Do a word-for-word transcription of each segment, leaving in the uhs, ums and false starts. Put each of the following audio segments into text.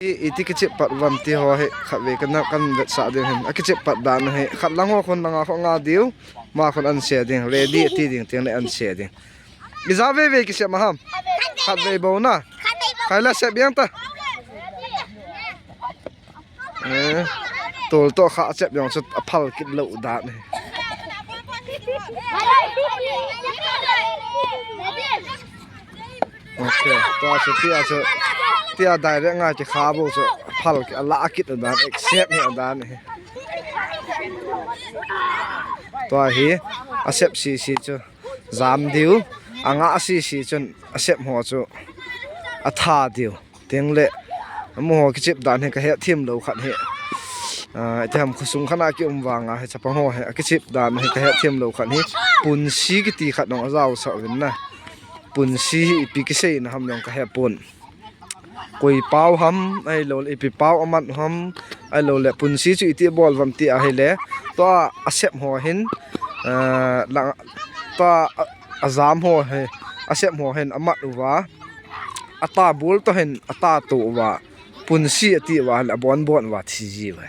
Iti kichep pat uvam ti ho hi khatvei kana kan vetsah ding hin. Akichep pat dan hi khat lang ho khun langa kho nga diu. Ma khun an se ding. Ready ati ding teng le an se ding. Ija vei vei kisep ma ham. Khatvei bou na. Khai la sep yang ta. Eh, tol to kha chep jong chu aphal kit lou dan hi. Okay, tua chu tia chu tia direct nga kikha bou chu aphal kit ala kit dan accept hi dan hi. Tua hi asep sisi chu jam diu anga sisi chun asep ho chu atha diu. Teng le, amaho kichep dan hi kahet them lou khat hi. Ah, iti ham khosung khat a kium vanga hi chapang ho hi, akichep dan hi kahet them lou khat hi. Punsi kiti khat jong ajao sah uvin na. Punsi hi ipi kiseina ham jong kahe pon. Koi pau ham, ahilou le ipi pau amat ham, ahilou le punsi chu iti bol uvam ti ahile. Tua asep ho hin, ah, la, tua a, ajam ho hi, asep ho hin amat uva. Ata bul to hin, ata to uva. Punsi ati uva, le abon bon uva thi ji uva.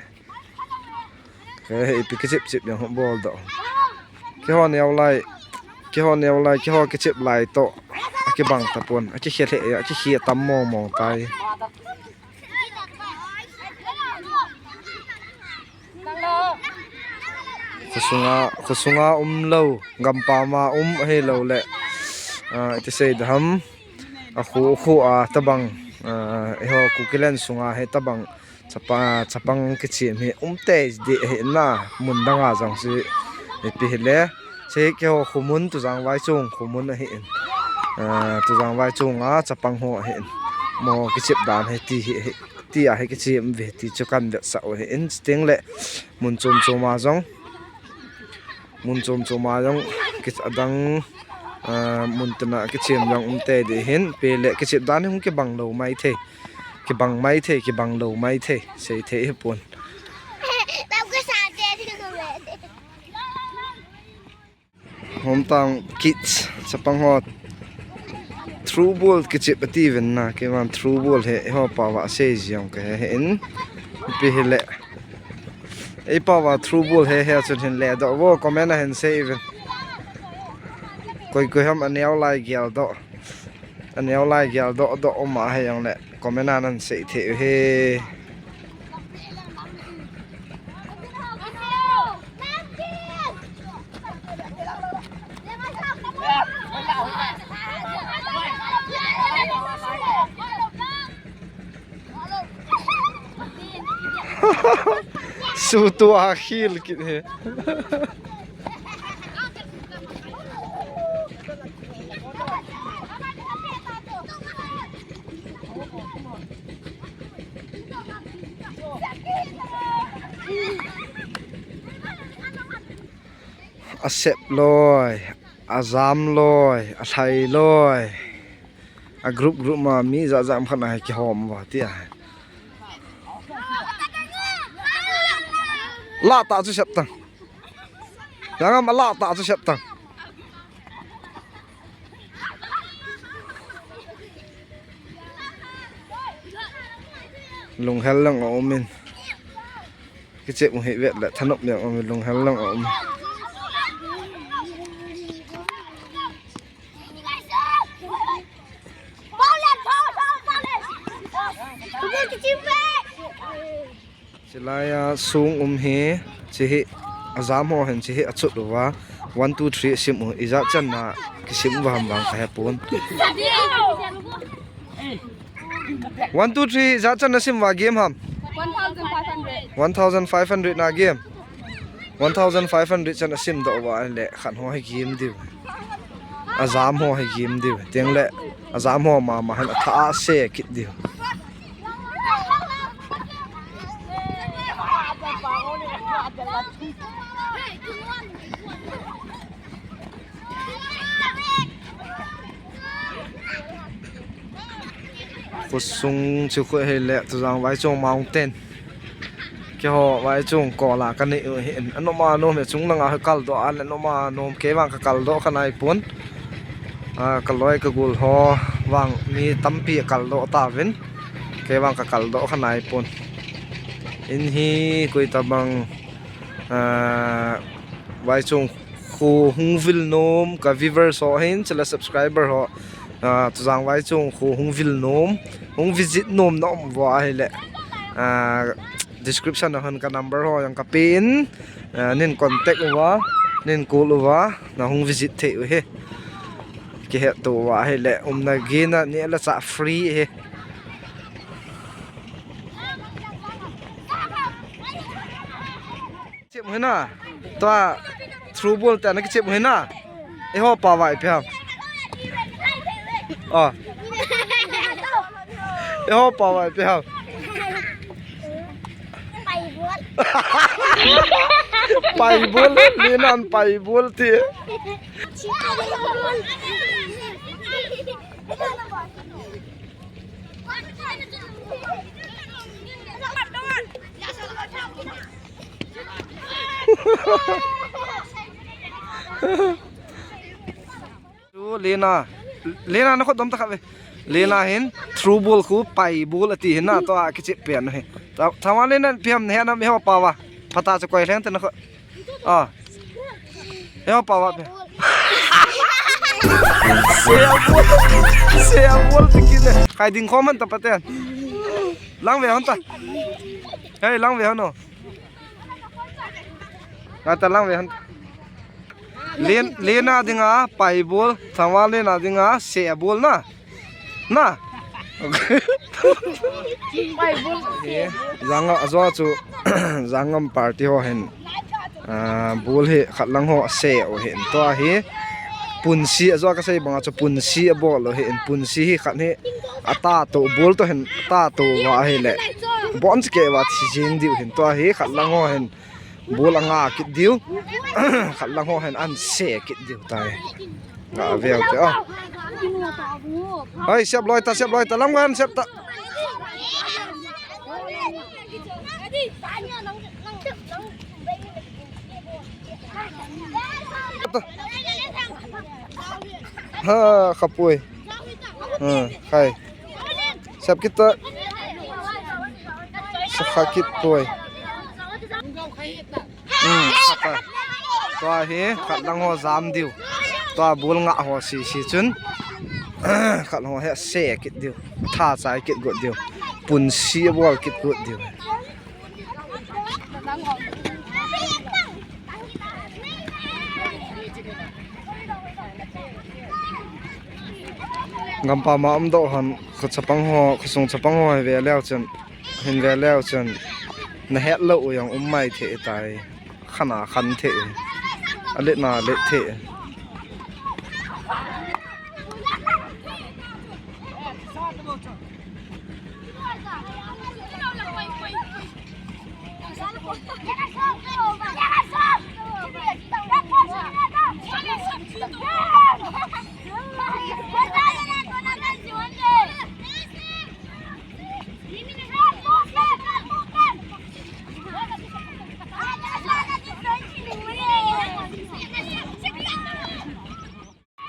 He, he, ipi kichep chep jong bol doh. Keiho neo lai, keiho neo lai, keiho kichep lai to. Akibang tapon, akikhe lheh, akikhe tam mong mong tai. Khosunga, khosunga um lou, gampam a um ahilou le. Ah, iti sei ding ham. Akhu, akhu a tabang, ah, eiho Kukiland sunga hi tabang chapa, chapang kichem hi um tei ding ahi na, mun dang a jong si ipi hile. Sei keiho khomun Tujang Vaichong khomun ahi in. Ah, Tujang Vaichong a chapang ho ahi in. Mo kichep dan hi ti hi, hi, ti a hi kichem ve ti chu kan vetsah u ahi in. Teng le mun chom chom a jong. Mun chom chom a jong kit adang, ah, mun tena kichem jong um tei ding hin, pe le kichep dan hi hung kibang lou mai thei. Kibang mai thei, kibang lou mai thei. Sei thei hi pon. Hometown kids, chapang ho. Throw ball kichep ati uvin na, keiman throw ball hi, eiho pao va sei jong kahe in. Ipi hile. Ei pao va throw ball hi, hi chun hin le doh vo, comment a hin sei uvin. Koi koi ham aneo lai gel doh. Aneo lai gel doh doh um ahi jong le comment a nan sei thei u hi. Sutu a khil kit hi. Asep loi, ajam loi, alhai loi. A group group ma mi jat jat khat na hi kihom uva ti a. Lah ta chu sep tang. Jangam a lah ta chu sep tang. Lunghel lang a um in. Kichep u hi vet le thanop jong um in lunghel lang a um. Chilai a sung um hi, chi hi, ajam ho hin chi hi achut uva, one, two, three asim u, ijat chan na kisim uva ham vang kahe pon. One, two, three, ijat chan na sim uva game ham? One thousand five hundred. One thousand five hundred na game. One thousand five hundred chan asim doh uva le khat ho hi game diu. Ajam ho hi game diu. Teng le ajam ho mama hin atha a se kit diu. Khosung chu khu hile Tujang Vaichong Mountain. Keiho Vaichong kola kanei u hi in. Anoma nom hi chung langa hi kaldoh a le noma nom kei vang kakaldoh kanai pon. A, kaloi kagol ho vang mi tampi kaldoh tauvin. Kei vang ka kaldoh kha nai pon. In hi koi tabang, ah, Vaichong kho hung vil nom ka viewers ho hin, chule subscriber ho, ah, Tujang Vaichong kho hung vil nom, hung visit nom na um uva ahile, ah, description a hin ka number ho jong ka pe in, ah, nin contact uva, nin call uva, na hung visit thei u hi. Kihet to uva ahile, umna gehna neh le chah free hi. Chep hina. Tua throw ball te ana kichep hina. Eiho pao va ipi ham. Ah. Eiho pao va ipi ham. Pai ball, Lena in pai ball ti. Chu Lena, Lena na khut dom ta kha ve. Lena hin throw ball khu pai ball ati hin na, tua kichep pen hi. Tha-, thaman Lena ipi ham na he na mi ho pa va. Phatah chu koi leng te na khut. Ah. He ho pa va pe. Sea ball. Sea ball ti kit le. Khai ding khom han ta paten. Lang ve hon ta. Hei, lang ve hon o. Nga ta lang ve hon. Len, Lena dinga pai ball, Thangvah Lena dinga sea ball na. Na. Pai ball. Janga, ajo chu, Jangam party ho hin. Ah, ball hi khat lang ho sea u hin. Tua hi punsi, ajo kasei banga chu punsi abol u hin. Punsi hi khat hi ata to, ball to hin ata to uva ahile. Bon chike uva thi jing diu hin. Tua hi khat lang ho hin. Ball anga kit diu. Khat lang ho hin an sea kit diu tai. Nga veu te, ah. Hoi, sep loi ta, sep loi ta, lam gan sep ta. Ha, khapui. Ha, khai. Sep kit ta. Sep kha kit poi. Hmm, khat ta. Tua hi, khat lang ho jam diu. Tua ball nga ho sisi chun. Khat ho hi sea kit diu. Tha chai kit got diu. Punsi bol kit got diu. Gampam a um doh hon, kho chapang ho, khosung chapang ho hi ve leu chun, hin ve leu chun, na het lou u jong um mai thei tai, khan a khan thei, a let na let thei.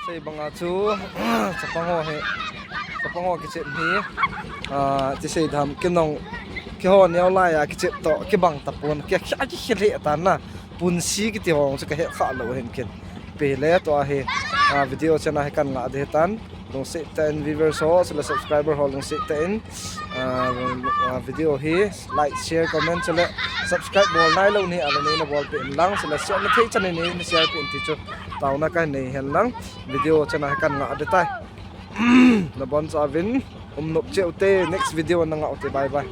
Sei banga chu, chapang ho hi, chapang ho kichep hi, ah, ti sei dam, kinong, kiho neo lai a kichep to, kibang tapon, ki, ki, ki, ki le tan na, punsi kiti ho chu ka he kha lou hin kin. Pe le to a hi, ah, video chena hi kan nga de tan, lungset tah in viewers ho, chule subscriber ho lungset tah in, ah, ah, video hi, like, share, comment, chule subscribe bol nai lou ni, ala nei na bol pe in lang, chule share na thei chan in nei na share pe in ti chu, tauna ka nei hen lang. Video chena hi kan nga de tai. Na bon chauvin um nop cheh u te, next video na nga u te, bye bye.